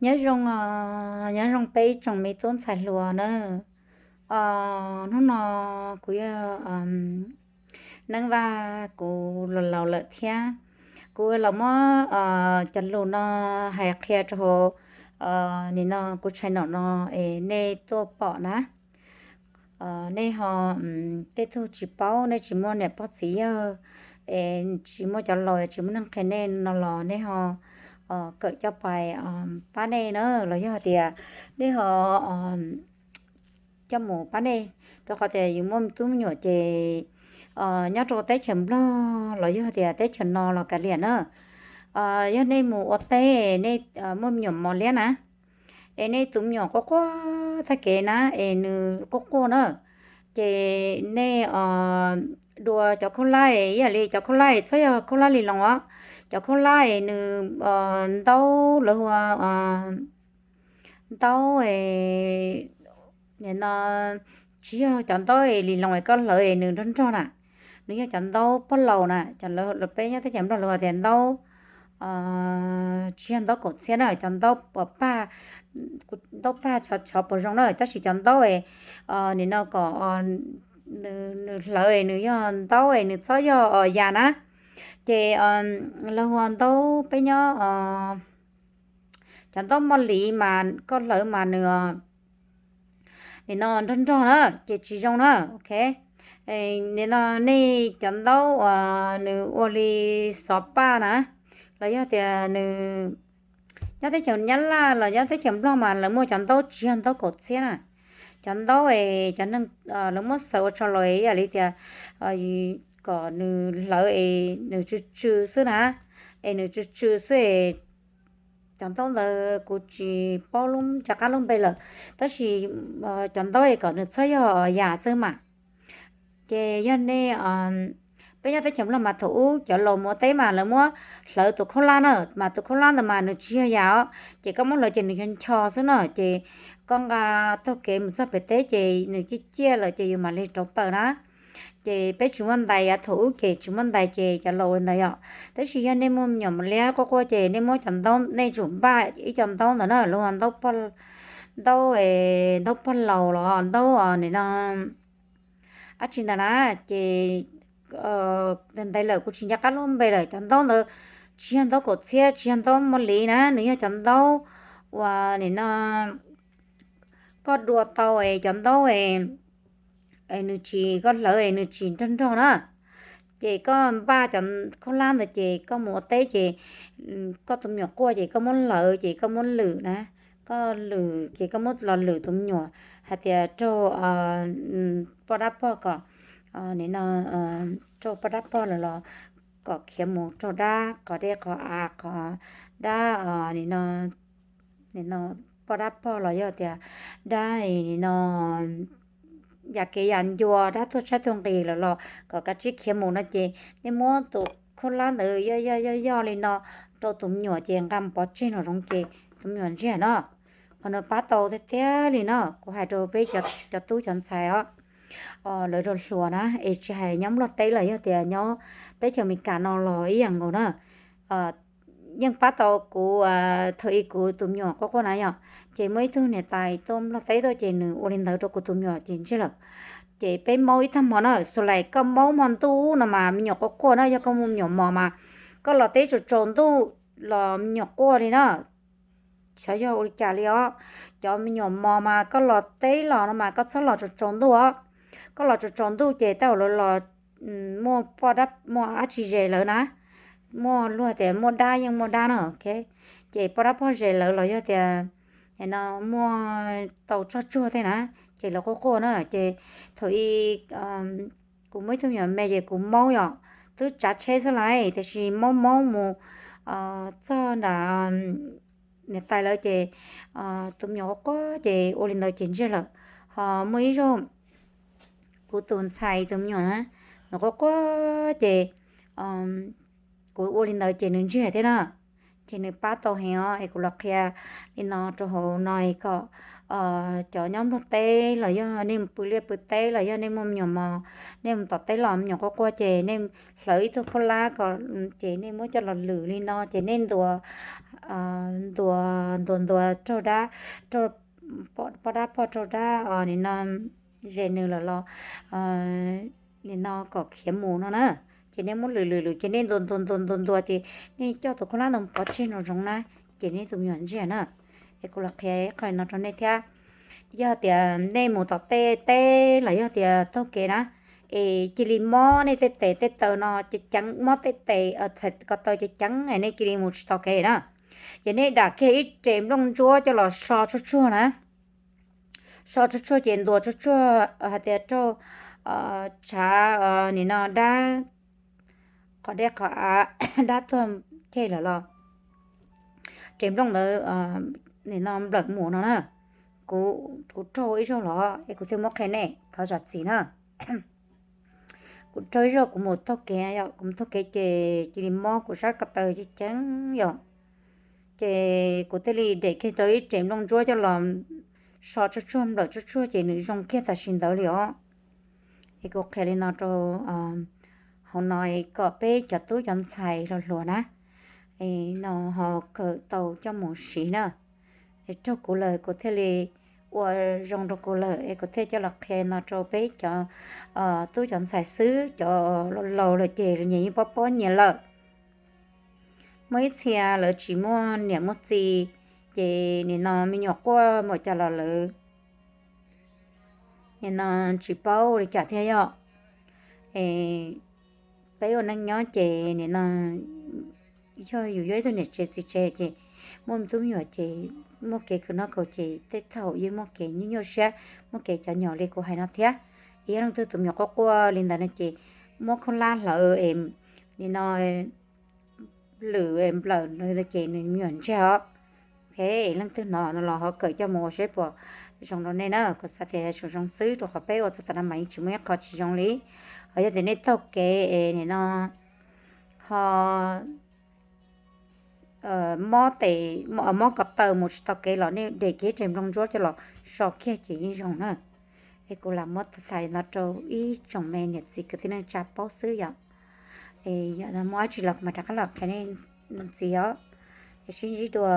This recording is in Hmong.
Nyob zoo, nyob zoo peb ib tsoom me tub ntxhais hluas na. Hnub no kuv yog Neeb Vaj, kuv los laus lawm thiab. Kuv los muab cov lus no hais qhia rau hauv nim no kuv channel no es nej tuaj pom na. Nej ho tej tug tsis paub, nej tsis muaj niam pog txiv yawg, es tsis muaj cov laus, tsis muaj neeg qhia nej no los nej ho kawm coj pais pab nej na, los yog tias nej ho coj mus pab nej, rau qhov tias yus muaj tub me nyuam ces nyob rau teb chaws Nplog los yog tias teb chaws no los kav liam na, yog nej mus ua teb, nej muaj me nyuam mos liab na, es nej tus me nyuam quaj quaj tag kev na, es nws quaj quaj na, ces nej dua cov khaub hlab, ib yam li cov khaub hlab txhob yog khaub hlab li loos os, cov khaub hlab es nws ntaub, lawv hu ua ntaub, no tsis yog cov ntaub li loos es koj hlawv es nws nrog nrog na, nws yog cov ntaub pog laus na, cov peb nyob teb chaws Nplog lawv hu tias ntaub, tsis yog ntaub kaum txhiab na, cov ntaub pag, ntaub pag chov chov puas zoo na, tab sis cov ntaub es nim no kom nws hlawv es nws yog ntaub es nws txhob yog yas na, ces lawv hu ua ntaub, peb nyob cov ntaub moj liv mas koj hlawv mas nws nim no nrog nrog na, ces tsis zoo na, ok. Nim no nej cov ntaub uas nws ua li xov paj na, los yog tias nws nyob teb chaws Nyab Laj los nyob teb chaws Nplog mas lawv muaj cov ntaub tsis yog ntaub kaum txhiab na, cov ntaub es cov neeg lawv muab xaws ua tsho los ib yam li tias kom nws hlawv es nws tsw tsw xwb na, es nws tsw tsw xwb es cov ntaub ntawd kuv tsis paub lub rov qab lub npe lawm, tab sis cov ntaub es kom nws txhob yog yas xwb mas. Ces yog nej, peb nyob teb chaws Nplog mas thaum ub cov laus mus ua teb mas lawv muab hlawv tus khaub hlab na, mas tus khaub hlab ntawd mas nws tsis yog yas os, ces koj muab hlawv ces nws yog ncho xwb na, ces koj nqa taug kev mus txog pem teb ces nws ciaj ciaj lawm ces yus mam li rauv taws na. Ces peb tsis muaj ntais, yav thaum ub ces tsis muaj ntais ces cov laus ua li ntawd yom. Tab sis yog nej muaj me nyuam mos liab quaj quaj ces nej muab cov ntaub, nej tsum npaj ib co ntaub ntawd na, lawv hu ua ntaub, ntaub pog laus los ntaub nim no dab tsi ntawd na, ces ntawd lawm kuv tsis nco qab lub npe lawm. Cov ntaub ntawd tsis yog ntaub kaum txhiab, tsis yog ntaub moj liv na, nws yog cov ntaub uas nim no koj dua tau es cov ntaub es nws tsis, koj hlawv es nws tsis nrog nrog na, ces koj npaj cov khaub hlab ntawd ces koj mus ua teb ces koj tus me nyuam quaj ces koj muab hlawv ces koj muab lwm na, koj lwm ces koj muab los lwm tus me nyuam hais tias raug poj dab pog kom nim no raug poj dab pog lawm los kom khiav mus raug dab qhov dej qhov av, qhov dab nim no poj dab pog los yog tias dab nim no yam kev yam ncua, dab tuag tshaib tuag nqhis lawm los kom kav tsij khiav mus no ces nej muab tus khaub hlab ntawd yoj yoj yoj yoj li no rau tus me nyuam ces nqa mus pov tseg nraum zoov ces tus me nyuam ntsiag no. Qhov no pab tau tiag tiag li no, kuv hais rau peb cov tub cov ntxhais os, lawv rau hluas na, es tsis hais nyob Nplog teb los yog tias nyob teb chaws Amelikas no los ib yam nkaus na. Yeej pab tau kuv, thaum ub kuv tus me nyuam quaj quaj na yom, ces muaj ib tug niam tais tuaj Nplog teb tuaj ces nws ua li ntawd rau kuv tus me nyuam ces ntsiag lawm. Ces peb maub ib tag hmo na, xus lais koj maub hmo ntuj no mas me nyuam quaj quaj na, yog koj muaj me nyuam mos mas koj los teb tsaus tsaus ntuj los me nyuam quaj li na. Xyov yog ua li cas li os. Cov me nyuam mos mas koj los teb los no mas koj txhob los tsaus tsaus ntuj os. Koj los tsaus tsaus ntuj ces tej zaum lawv los muaj poj dab, muaj dab tsi zes lawv na, muaj luag tias muaj dab yeej muaj dab no, ces poj dab pog zes lawv los yog tias no muaj tau tsog tsuag tej na, ces lawv quaj quaj na, ces thaum ub kuv muaj ib tug me nyuam me ces kuv maub yom, twb tsav tsheb xwb lais, tiam sis maub maub mus txog nram niam tais lawv ces tus me nyuam quaj quaj ces ua li ntawd ces ntsiag lawm. Ho muaj ib zaug kuv tus ntxhais tus me nyuam na, nws quaj quaj ces kuv ua li ntawd ces nws ntsiag thiab na. Ces nws pab tau heev os. Es kuv los qhia li no rau hauv no es kom cov nyob Nplog teb los yog nej mus pw liaj pw teb los yog nej muaj me nyuam mos, nej mus tom teb los me nyuam quaj quaj ces nej hlawv ib tug khaub hlab ko, ces nej muab coj los lwm li no ces nej ntuas ntuas ntuas ntuas raug dab, raug poj dab poj raug dab nim no ze nws lawm los nim no kom khiav mus no na. Ces nej muab lwm lwm lwm ces nej ntuas ntuas ntuas ntuas ntuas ces nej coj tus khaub hlab ntawd pov tseg nraum zoov na, ces nej tus me nyuam ntsiag na. Es kuv los qhia qhov no rau nej thiab. Yog tias nej mus tom tej teb los yog tias taug kev na, es cia li mob nej tej tes tej taw no ceev ceev, mob tej tes txhais ko taw ceev ceev es nej cia li mus tsis tau kev na, ces nej dam kiag ib rev nplooj ntsuab coj los so tshuaj tsuag na. So tshuaj tsuag ces ntuas tshuaj tsuag hais tias raug tshav nim no dab, qhov dej qhov av, dab tuag ceg lawm los rev nplooj ntawd nim no nplawm mus no na. Kuv, kuv raug ib zaug los es kuv thiaj muab qhia nej thov zam txim na. Kuv raug ib zaug kuv mus taug kev yom, kuv mus taug kev ces cia li mob kuv sab ko taw ceev ceev yom. Ces kuv thiaj li dam kiag tau ib rev nplooj ntsuab coj los so tshuaj tsuag nplawm tshuaj tsuag ces nws zoo kiag tam sim ntawd li os. Es kuv qhia li no rau hauv no kom peb cov tub cov ntxhais hluas hluas na no ho kawm tau coj mus siv na. Es raug kuv lawm kuv thiaj li ua zoo rau kuv lawm es kuv thiaj coj los qhia no rau peb cov tub cov ntxhais xwb, cov laus laus lawm ces nyias yeej pob pob nyias lawm. Muaj ib txhia lawv tsis muaj niam muaj txiv, ces nim no me nyuam quaj npaum cas los lawv nim no tsis paub li cas thiab yom. Peb ua neej nyob ces nim no yog yus yog ib tug niam tsev txiv tsev ces muaj me tub me nyuam ces muaj kev khwv noj khwv haus ces tej thaum yeej muaj kev nyuaj nyuaj siab, muaj kev cov nyom li kuv hais no thiab. Yog leej twg tus me nyuam quaj quaj li ntawd no ces muab khaub hlab hlawv es nim no lwm nplawm ces nws me nyuam ntsiag os. Leej twg hnov no los ho kawm coj mus ua seb puas zoo rau nej na. Kuv xav tias yuav tsum zoo xwb rau qhov peb ua txog tav no mas yeej tsis muaj ib qho tsis zoo li. Ho yog tias nej taug kev es nim no ho mob tes, mob ko taw mus tsis tau kev los nej dam kiag ib rev nplooj ntsuab coj los so kiag ces yeej zoo na. Es kuv lam muab txhais no rau ib tsoom me niam txiv kwv tij neej tsa paub xwb yom. Yog muaj dab tsi los kuv mam rov qab los qhia nej ntxiv os. Es sib ntsib dua.